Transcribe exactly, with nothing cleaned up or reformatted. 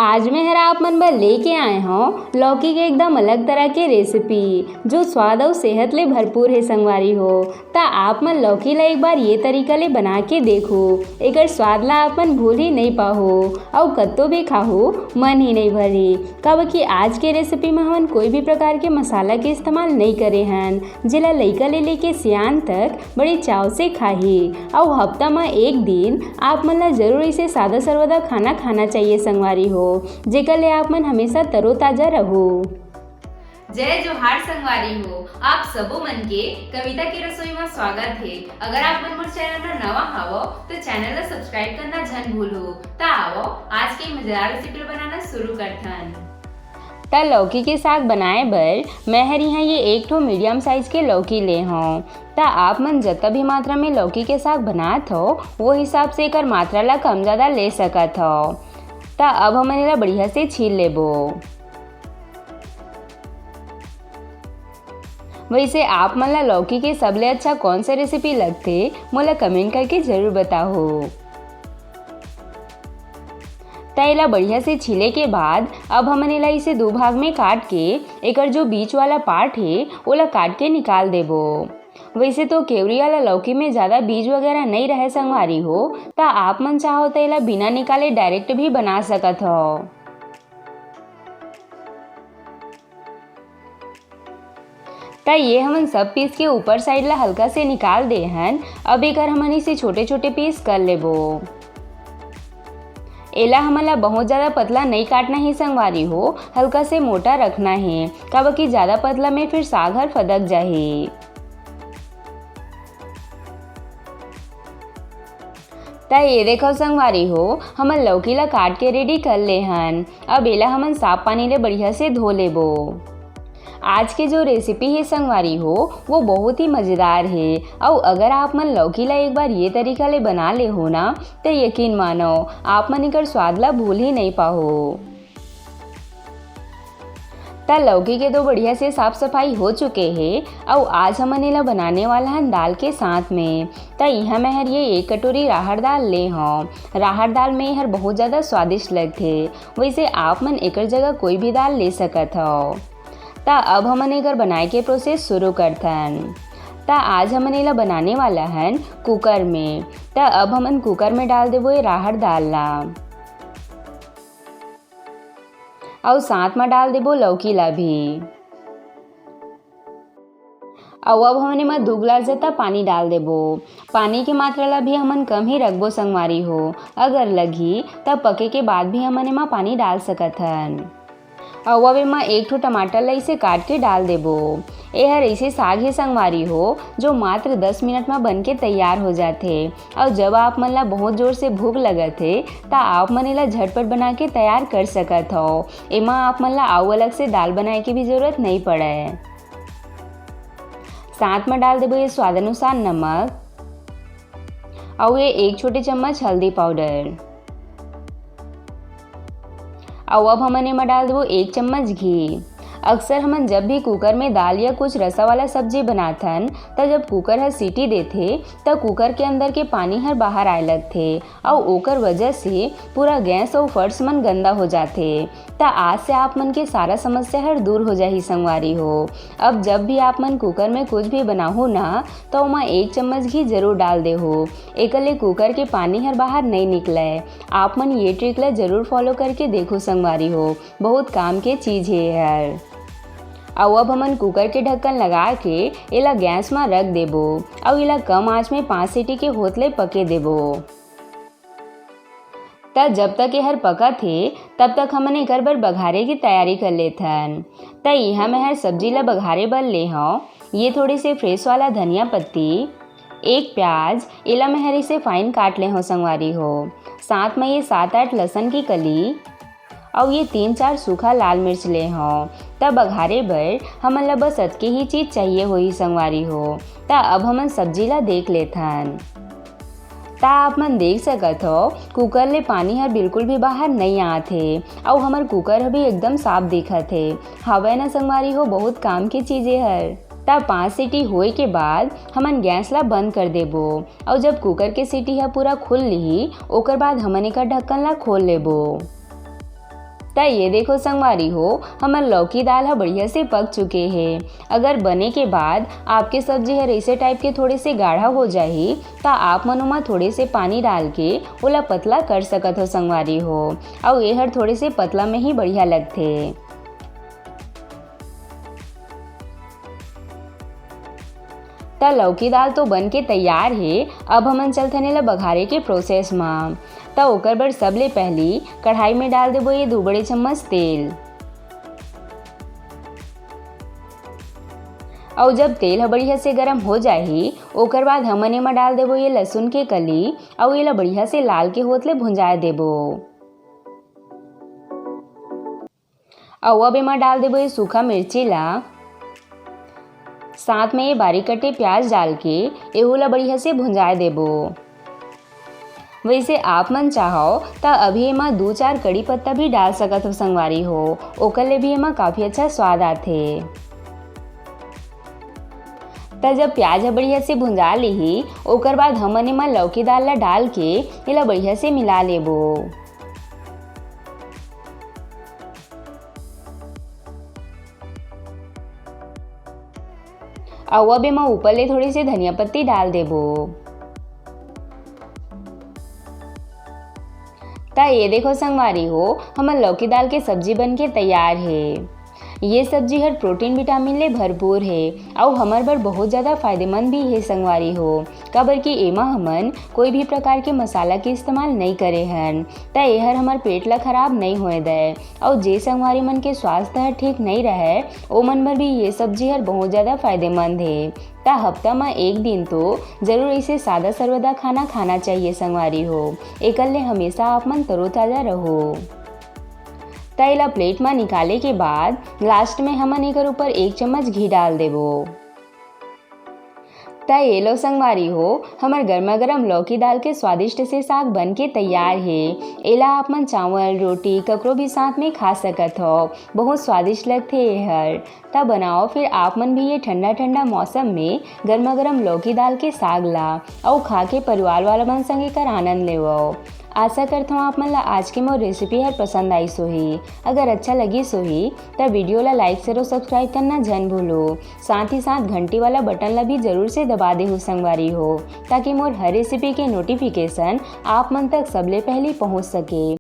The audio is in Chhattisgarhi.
आज मैं हर आप मन बर लेके आए हौं लौकी के एकदम अलग तरह के रेसिपी, जो स्वाद अउ सेहत ले भरपूर हे संगवारी हो। त आप मन लौकी ला एक बार ये तरीका ले बना के देखो, एकर स्वाद ला आप मन भूल ही नहीं पाहो, अउ कत्तो भी खाहो, मन ही नहीं भरही। काबर कि आज के रेसिपी में हमन कोई भी प्रकार के मसाला के इस्तेमाल नहीं करे हन, जेला लइका ले लेके सियान तक बड़े चाव से खाही। अउ हफ्ता म एक दिन आप मन ला जरूर इसे सादा सर्वदा खाना खाना चाहिए संगवारी हो, जेकर ले आप मन हमेशा तरोताजा रहो। जय जोहार संगवारी हो, आप सबो मन के कविता के रसोई म स्वागत हे। अगर आप मन मोर चैनल म नवा हवो, तो चैनल ला सब्सक्राइब करना झन भूलो। त आवो, आज के मजेदार रेसिपी बनाना शुरू करथन। त लौकी के साग बनाए बर मैं हर इहाँ ये एक ठो मीडियम साइज के लौकी ले हौं। त आप मन जतका भी मात्रा में लौकी के साग बनात हो, वो हिसाब से एकर मात्रा ला कम ज्यादा ले सकत हो। त अब हमन एला बढ़िया से छील लेबो। वैसे आप मन ला लौकी के सबले अच्छा कौन सा रेसिपी लगथे, मोला कमेंट करके जरूर बताहो। त एला बढ़िया से छीले के बाद अब हमन एला इसे दो भाग में काट के एकर जो बीच वाला पार्ट हे, ओला काट के निकाल देबो। वैसे तो केवरी वाला लौकी में ज्यादा बीज वगैरह नहीं रहे संगवारी हो, त आप मन चाहो त एला बिना निकाले डायरेक्ट भी बना सकत हो। त ये हमन सब पीस के ऊपर साइड ला हल्का से निकाल दे हन। अब एकर हमन इसे छोटे छोटे पीस कर लेबो। एला हमन ला बहुत ज्यादा पतला नहीं काटना हे संगवारी हो, हल्का से मोटा रखना हे, काबर कि ज्यादा पतला में फिर साग हर फदक जाही। त ये देखो संगवारी हो, हमन लौकी ला काट के रेडी कर ले हन। अब एला हमन साफ पानी ले बढ़िया से धो लेबो। आज के जो रेसिपी हे संगवारी हो, वो बहुत ही मजेदार हे। अउ अगर आप मन लौकी ला एक बार ये तरीका ले बना ले हो ना, त यकीन मानो, आप मन एकर स्वाद ला भूल ही नहीं पाहो। त लौकी के तो बढ़िया से साफ सफाई हो चुके हे। अउ आज हमन एला बनाने वाला हन दाल के साथ में। त इहाँ मैं हर ये एक कटोरी राहड़ दाल ले हौं। राहड़ दाल में हर बहुत ज्यादा स्वादिष्ट लगथे। वैसे आप मन एकर जगह कोई भी दाल ले सकत हव। त अब हमन एकर बनाए के प्रोसेस शुरू करथन। त आज हमन एला बनाने वाला हन कुकर में। त अब हमन कुकर में डाल देबो ये राहड़ दाल ला, अउ साथ म डाल देबो लौकी ला भी। अउ अब हमन एमा दू गिलास जतना पानी डाल देबो। पानी के मात्रा ला भी हमन कम ही रखबो संगवारी हो, अगर लगही त पके के बाद भी हमन एमा पानी डाल सकत हन। अउ अब एमा एक ठो टमाटर ला इसे काट के डाल देबो। एहर ऐसे साग हे संगवारी हो, जो मात्र दस मिनट म बन के तैयार हो जाथे। अउ जब आप मन ला बहुत जोर से भूख लगत हे, त आप मन एला झटपट बना के तैयार कर सकत हव। एमा आप मन ला अउ अलग से दाल बनाए के भी जरूरत नइ पड़य। साथ म डाल देबो ये स्वाद अनुसार नमक, अउ ये एक छोटे चम्मच हल्दी पाउडर। अउ अब हमन एमा डाल देबो एक चम्मच घी। अक्सर हमन जब भी कुकर में दाल या कुछ रसा वाला सब्जी बनाथन, त जब कुकर ह सीटी देथे, त कुकर के अंदर के पानी हर बाहर आए लगथे, अउ ओकर वजह से पूरा गैस अउ फर्श मन गंदा हो जाथे। त आज से आप मन के सारा समस्या हर दूर हो जाही संगवारी हो। अब जब भी आप मन कुकर में कुछ भी बनाहू ना, त ओमा एक चम्मच घी जरूर डाल देहू। एकर ले कुकर के पानी हर बाहर नइ निकलय। आप मन ये ट्रिक ला जरूर फॉलो करके देखो संगवारी हो, बहुत काम के चीज हे एहर। अउ अब हमन कुकर के ढक्कन लगा के एला गैस म रख देबो, अउ एला कम आंच में पाँच सीटी के होत ले पके देबो। त जब तक एहर पकत हे, तब तक हमन एकर बर बघारे के तैयारी कर लेथन। त इहाँ मैं हर सब्जी ला बघारे बर ले हौं। ये थोड़े से फ्रेश वाला धनिया पत्ती, एक प्याज, एला मैं हर इसे फाइन काट ले हौं संगवारी हो। साथ में ये सात आठ लहसुन की कली, अउ ये तीन चार सूखा लाल मिर्च ले हौं। त बघारे बर हमन ला बस अतके ही चीज चाहिए होही संगवारी हो। त अब हमन सब्जी ला देख लेथन। त आप मन देख सकत हो, कुकर ले पानी हर बिल्कुल भी बाहर नइ आत हे, अउ हमर कुकर ह भी एकदम साफ दिखत हे। हवय न संगवारी हो, बहुत काम के चीज ए हर। त पाँच सीटी होए के बाद हमन गैस ला बंद कर देबो, अउ जब कुकर के सीटी ह पूरा खुल लिही, ओकर बाद हमन एकर ढक्कन ला खोल लेबो। त ये देखो संगवारी हो, हमर लौकी दाल ह बढ़िया से पक चुके हे। अगर बने के बाद आपके सब्जी हर ऐसे टाइप के थोड़े से गाढ़ा हो जाही, त आप मन ओमा थोड़े से पानी डाल के ओला पतला कर सकत हो संगवारी हो। अउ ये हर थोड़े से पतला में ही बढ़िया लगथे। त लौकी दाल तो बन के तैयार हे। अब हमन चलथन एला बघारे के प्रोसेस म। त ओकर बर सबले पहली कढ़ाई में डाल देबो ये दू बड़े चम्मच तेल। अउ जब तेल ह बढ़िया से गरम हो जाही, ओकर बाद हमन एमा डाल देबो ये लहसुन के कली, अउ एला बढ़िया से लाल के होत ले भुंजाए देबो। अउ अब एमा डाल देबो ये सूखा मिर्ची ला, साथ में ये बारीक कटे प्याज डाल के एहू ला बढ़िया से भुंजाए देबो। वैसे आप मन चाहो त अभी एमा दू चार कड़ी पत्ता भी डाल सकत हो संगवारी हो, ओकर ले भी एमा काफी अच्छा स्वाद आथे। त जब प्याज ह बढ़िया से भुंजा लिही, ओकर बाद हमन एमा लौकी दाल ला डाल के एला बढ़िया से मिला लेबो। अउ अब एमा ऊपर ले थोड़ी सी धनिया पत्ती डाल देबो। त ये देखो संगवारी हो, हमर लौकी दाल के सब्जी बन के तैयार हे। ये सब्जी हर प्रोटीन विटामिन ले भरपूर हे, अउ हमर बर बहुत ज़्यादा फायदेमंद भी हे संगवारी हो, काबर कि एमा हमन कोई भी प्रकार के मसाला के इस्तेमाल नइ करे हन, त एहर हमर पेट ला खराब नइ होए दय। अउ जे संगवारी मन के स्वास्थ्य हर ठीक नइ रहय, ओमन बर भी ये सब्जी हर बहुत ज़्यादा फायदेमंद हे। त हफ्ता म एक दिन तो जरूर इसे सादा सर्वदा खाना खाना चाहिए संगवारी हो, एकर ले हमेशा आप मन तरोताजा रहो। त एला प्लेट म निकाले के बाद लास्ट में हमन एकर ऊपर एक चम्मच घी डाल देबो। त ये लो संगवारी हो, हमर गर्मा गर्म लौकी दाल के स्वादिष्ट से साग बन के तैयार हे। एला आप मन चावल, रोटी, ककरो भी साथ में खा सकत हो। बहुत स्वादिष्ट लगथे एहर। त बनाओ फिर आप मन भी ये ठंडा ठंडा मौसम में गर्मा गर्म लौकी दाल के साग ला, अउ खा के परिवार वाला मन संग एकर आनंद लेवो। आशा करथों आप मन ला आज के मोर रेसिपी हर पसंद आइस होही। अगर अच्छा लगिस होही, त वीडियो ला लाइक, शेयर अउ सब्सक्राइब करना झन भूलो। साथ ही साथ घंटी वाला बटन ला भी जरूर से दबा देहू संगवारी हो, ताकि मोर हर रेसिपी के नोटिफिकेशन आप मन तक सबले पहली पहुंच सके।